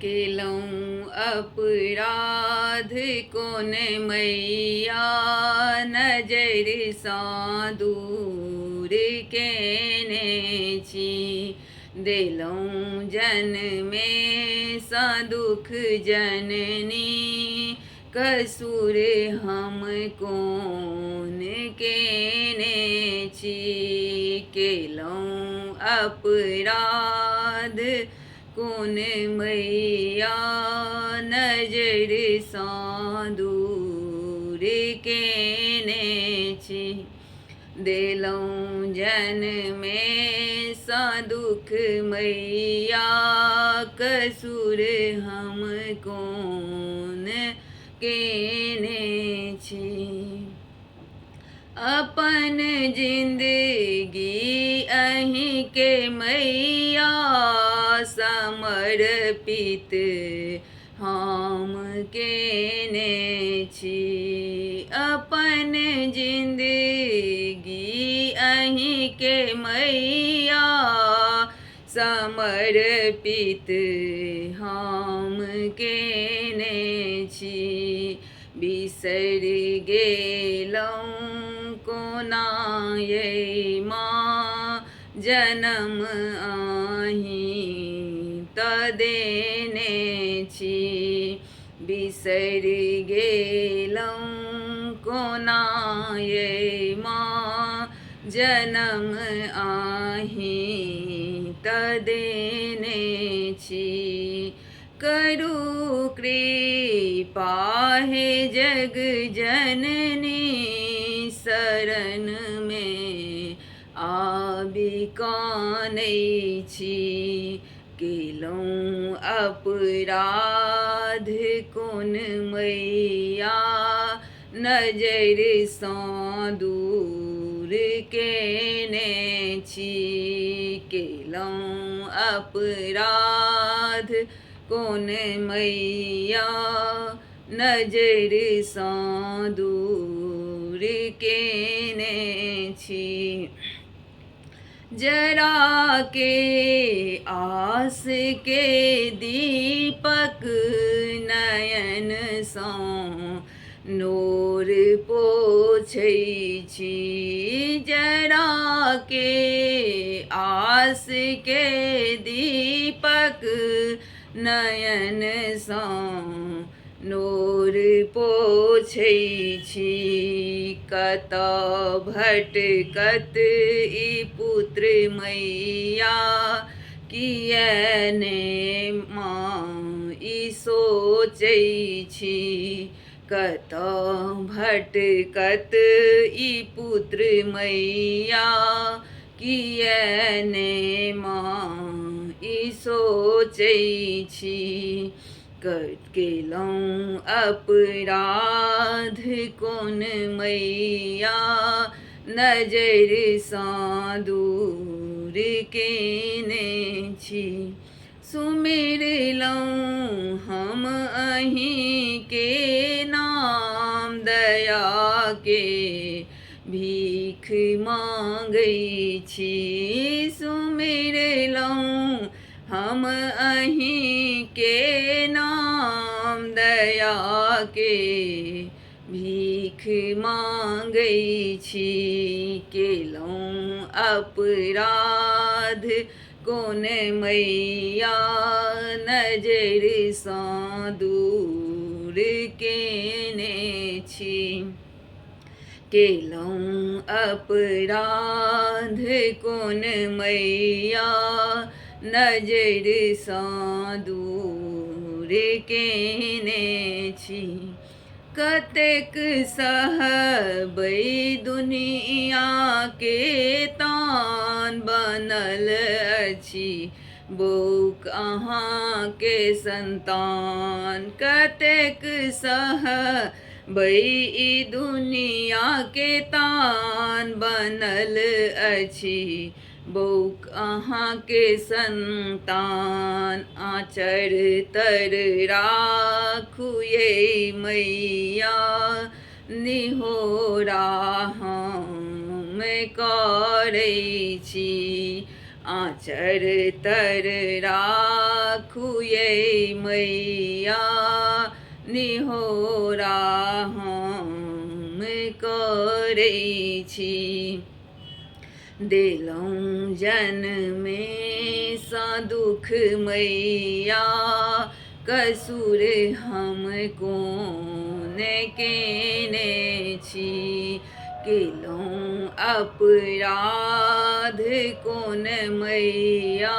केलहुँ अपराध कोन मैया नजरिसँ दूर केने छी। देलहुँ जन्मेसँ दुख जननी कसूर हम कोन केने छी। केलहुँ अपराध कोन मैया नजरिसँ दूर केने छी। देलहुँ जन्मेसँ दुख मैया कसूर हम कोन केने छी। अपन जिंदगी अहीँके मैया समर्पित हम केने छी। अपन जिंदगी अहीँके मैया समर्पित हम केने छी। बिसरि गेलहुँ कोना यै माँ जनम अहीं तऽ देने छी। बिसरि गेलहुँ कोना यै माँ जनम अहीं तऽ देने छी। करू कृपा हे जग जननी शरणमे आबि कानै छी। केलहुँ अपराध कोन मैया नजरिसँ दूर केने छी। केलहुँ अपराध कोन मैया नजरिसँ दूर केने छी। जरा के आस के दीपक नयनसँ नोर पोछै छी। जरा के आस के दीपक नयनसँ नोर पोछै छी। कतऽ भटकत ई पुत्र मैया किए ने माँ ई सोचै छी। कतऽ भटकत ई पुत्र मैया किए ने माँ ई सोचै छी। केलहुँ अपराध कोन मैया नजरिसँ दूर केने छी। सुमिरलहुँ हम अहीँके नाम दयाके भीख माँगै छी। सुमिरलहुँ हम अहीँके नाम दयाके भीख माँगै छी। केलहुँ अपराध कोन मैया नजरिसँ दूर केने छी। केलहुँ अपराध कोन मैया नजरिसँ दूर केने छी। कतेक सहबै दुनियाके तान बनल अछि बौक अहाँके संतान। कतेक सहबै ई दुनियाके तान बनल अछि बौक अहाँके संतान। आँचर तर राखू यै मैया निहोरा हम करै छी। आँचर तर राखू यै मैया, निहोरा हम करै छी। देलहुँ जन्मेसँ दुख मैया, कसूर हम कोन केने छी। केलहुँ अपराध कोन मैया,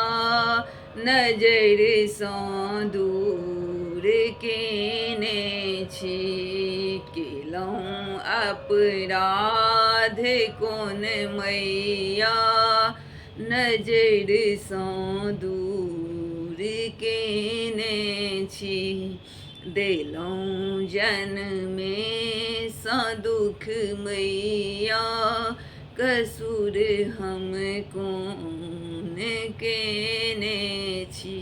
नजरिसँ दूर केने छी। केलहुँ अपराध कोन मैया, नजरिसँ दूर केने छी। देलहुँ जन्मेसँ दुख मैया, कसूर हम कोन केने छी।